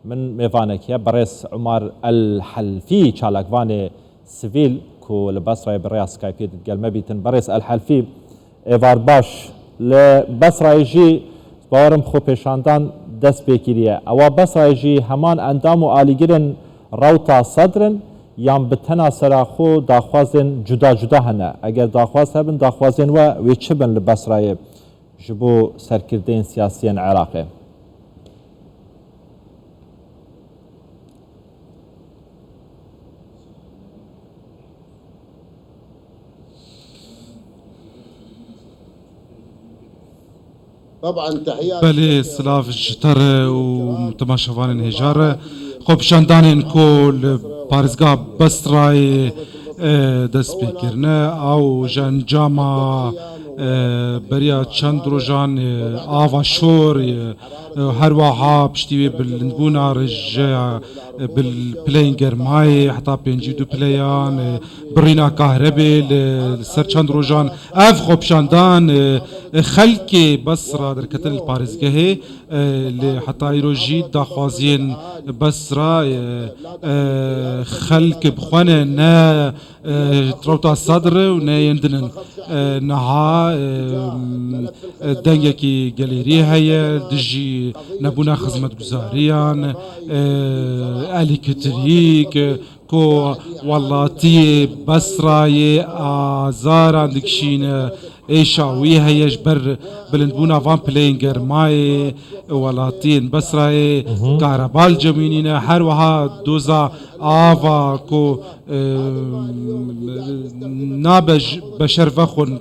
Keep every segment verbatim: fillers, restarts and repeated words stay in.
Min mêvanek heye, birêz Umar El Helfî, çalakvanê sivîl ku li Basrayê bi rêya Skypeê digel me bîtin. Birêz El Helfî, êvar baş. Li Basrayê jî bawerim xwepêşandan dest pê kiriye. Ewa Basrayê jî heman endam û alîgirên Rewta Sedr in yan bi tena sera xwe daxwazên cuda cuda hene? Eger daxwaz hebin, daxwazên we wê çi bin li Basrayê ji bo serkirdeyên siyasî yên Iraqê? Belê, silav ji te re û temaşevanên hêja re. Xwepêşandanên ku li parêzgeha Basrayê, e, dest pê kirine, ew ji encama, e, beriya çend rojan, e, ava şor, e, e, her wiha piştî wê bilindbûna rêjeya, e, bil-, pileyên germayê heta pêncî û du pileyan, e, birîna kahrebê li, li ser çend rojan. Ev xwepêşandan, e, e, xelkê Basra derketine li parêzgehê, e, lê heta îro jî daxwaziyên Basra, e, e, xelk bi xwe ne, ne, e, Rewta Sedr û ne yên din in. E, niha, e, e, dengekî gelêrî heye dijî nebûna xizmetguzariyan, e, elîkitirîk, ku welatiyê Basrayê azaran dikişîne, êşa wî heye ji ber bilindbûna van pileyên germayê welatiyên Basrayê, Hı hı. kahreba li cem wî nîne, her wiha doza ava ku, e, nabe ji beşer vexwin,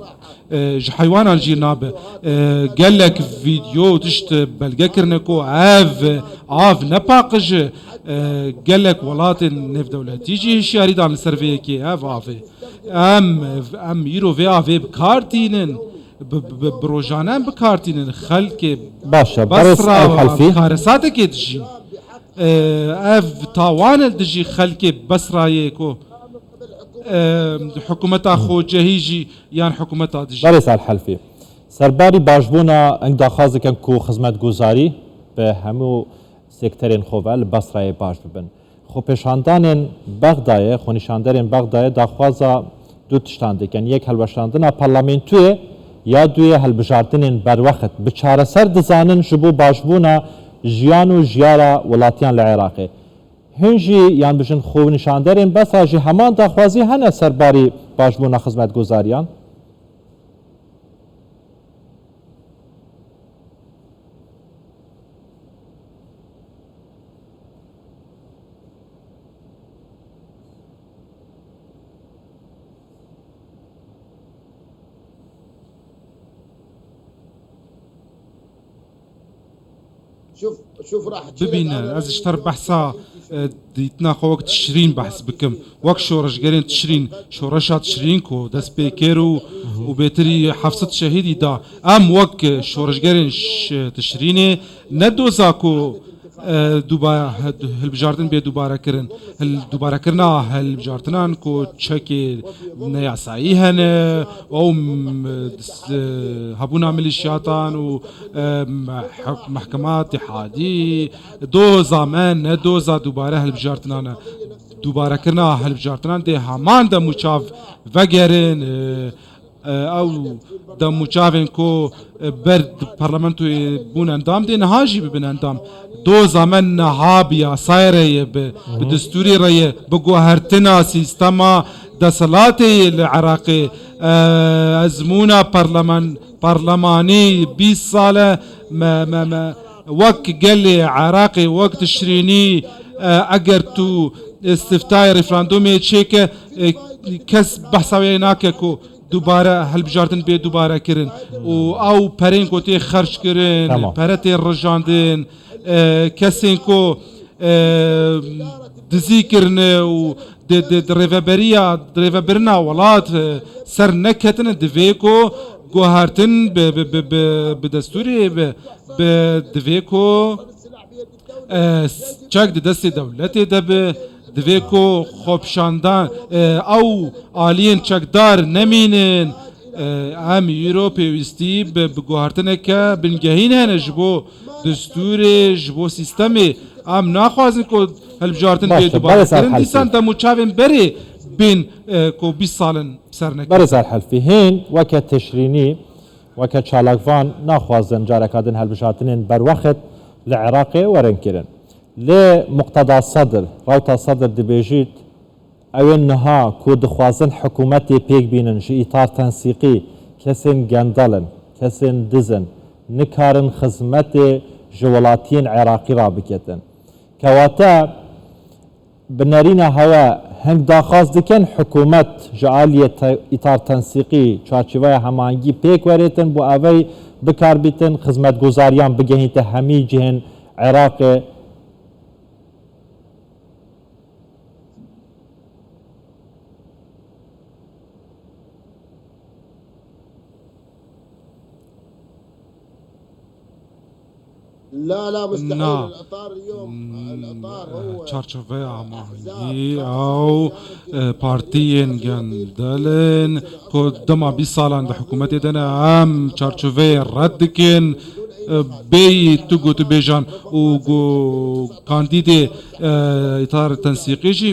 e, ji heywanan jî nabe. E, gelek vîdyo û tişt belge kirine ku ev av ne paqij e. E, gelek welatên nêvdewletî jî hişyarî dan li ser vê yekê ev avê. Em, em îro vê avê bi kar tînin. Bi, bi, bi rojane em bi kar tînin. Xelkê Baş e, Basra El Helfî. Karesatekê dijîn. E, ev tawan e dijî xelkê Basrayê ku, e, hikûmeta xwecehî jî yan hikûmeta dijî. Berêz El Helfî. Serbarî başbûna eng daxwaz dikin ku xizmetguzarî bi hemû sekterên xwe ve li Basrayê baş bibin. Xwepêşandanên Bexdayê, xwenîşanderên Bexdayê daxwaza du tiştan dikin. Yek helweşandina parlamentûyê ya duyê hilbijartinên berwext bi çareser dizanin ji bo başbûna jiyan û jiyara welatiyan li Iraqê. Hûn jî, yan bijin xwenîşanderên Basra jî heman daxwazî hene serbarî başbûna xizmetguzariyan? Bibîne, ez ji te re behsa, e, dîtina xwe wek tişrîn behs bikim. Wek şoreşgerên tişrîn, şoreşa tişrîn ku dest pê kir û, û bêtirî heft sed şehîdî da. Em wek şoreşgerên ş-, tişrînê ne doza ku, e, duba-, he-, hilbijartin bê dubare kirin. Hil-, dubarekirina hilbijartinan ku çekê neyasayî hene, ew, m-, dis-, e, hebûna milîşiyatan û, e, meh-, mehkema tihadî, doza me ne doza dubare hilbijartinan e. Dubarekirina hilbijartinan dê heman dem û çav vegerin, e, e, ew dem û çavên ku, e, ber parlamentoyê bûn endam dê niha jî bibin endam. Doza me niha bi yasayê re ye, bi, bi destûrê re ye, bi guhertina sîstema desthilatê ye li Iraqê. E, ezmûna parleman-, parlemanî bîst sal e me, me, me wek gelê Iraqê, wek tişrînî, e, eger tu îstiftayê referandumê çêke, e, kes behsa wê nake ku dubare hilbijartin bê dubare kirin û ew perên ku tê xerc kirin, Tamam. pere tê rijandin, e, kesên ku, e, dizî kirine û di, di, di rêveberiya, di rêvebirina welat, e, ser neketine, divê ku guhertin bi, bi, bi, bi, bi destûrê bi, bi, divê ku, e, çek di destê dewletê de bi, divê ku xwepşandan, e, ew aliyên çekdar nemînin. E, em îro pêwîstî bi, bi guhertineke bingehîn hene ji bo destûrê, ji bo sîstemê. Em naxwazin ku hilbijartin bê dubarekirin, dîsan dem û çavên berê bên, e, ku bîst sal in ser nekin. Berêz Elhelfî, hên weke teşrînî, weke çalakvan naxwazin careka din hilbijartinên berwext li Iraqê werin kirin. Lê Muqteda Sedr, Rewta Sedr dibêjît, ew ên niha ku dixwazin hikûmetê pêk bînin ji îtar tensîqî, kesên gendel in, kesên diz in, nikarin xizmetê ji welatiyên Iraqî re biketin. Kewate, bi nerîna hewe hing daxwaz dikin hikûmet ji aliyê te-, îtar tensîqî çarçoveya hemahengî pêk werêtin, bo evey bikar bîtin, xizmetguzariyan bigehînte hemî cihên Iraqê. لا، لا، مستحيل. Na. الإطار اليوم، الإطار هو çarçoveya hemahengî ew, e, partiyên gendel in ku dema bîst salan di hikûmetê de ne, em çarçoveyê red dikin, e, bêyî tu gotibêjan û go-, kandîdê, e, îtar tensîqî jî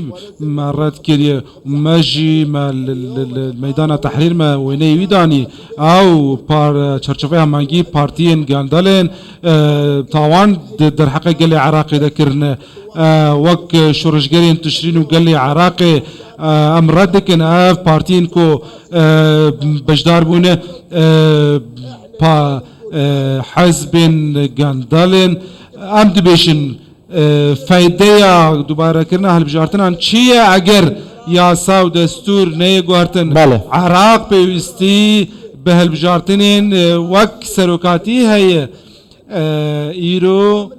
me red kiriye. Me jî, me li, li, li meydana Tehrîr me wêneyê wî danî. Ew par-, çarçoveya hemahengî partiyên gendel in, e, tawan di derheqê gelê Iraqê de kirine. E, wek şoreşgerên Tişrîn û gelê Iraqê, e, em red dikin. Ev partiyên ku, e, beşdar bûne, e, pa-, e, hezbên gendel in. Em dibêjin, e, feydeya dubarekirina hilbijartinan çi ye eger yasa û destûr neyê guhertin? Belê. Iraq pêwîstî bi hilbijartinên, e, wek serokatî heye. E, îro,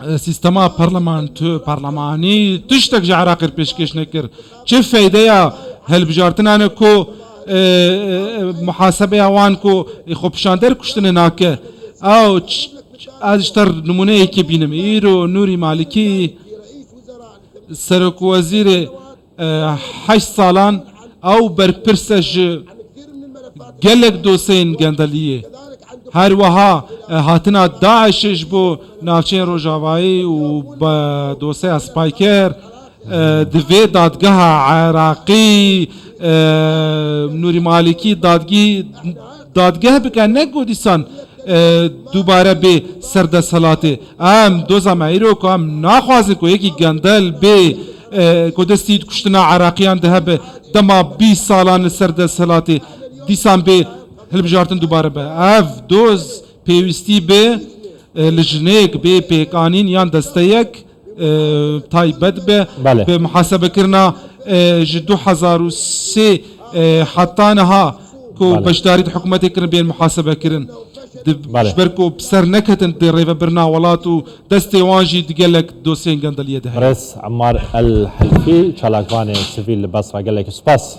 e, sîstema parlamento-, parlemanî tiştek ji Iraqê re pêşkêş nekir. Çi feydeya hilbijartinan e ku, e, e, muhasebeya wan ku, e, xwepişander kuştine nake? Ew ç-, Ez ji te nimûneyekê bînim. Îro Nûrî Malikî, serokwezîrê, e, heşt salan, ew berpirs e ji gelek dosyeyên gendeliyê. Her wiha, e, hatina DAIŞê ji bo navçeyên Rojavayî û be dosyeya Spîker, e, divê dadgeha Iraqî, e, Nûrî Malikî dadgî, dadgeh bike, ne ku dîsan, e, dubare bê ser desthilatê. Em doza me îro ku em naxwazin ku yekî gendel bê, e, ku destî di kuştina Iraqiyan de hebe, dema bîst salan li ser desthilatê, dîsan bê hilbijartin dubare be. Ev doz pêwîstî bi, e, lijneyek bê pêkanîn yan desteyek, e, taybet be, Belê. bi muhasebekirina, e, ji du hezar û sê, e, heta niha ku Belê. beşdarî di hikûmetê kirin bên muhasebekirin. Di, Belê. ji ber ku bi ser neketin di rêvebirina welat û destê wan jî di gelek dosyên gendeliyê de heye. Birêz Emmar El Helfî, çalakvanê sivîl li Basra, gelek spas.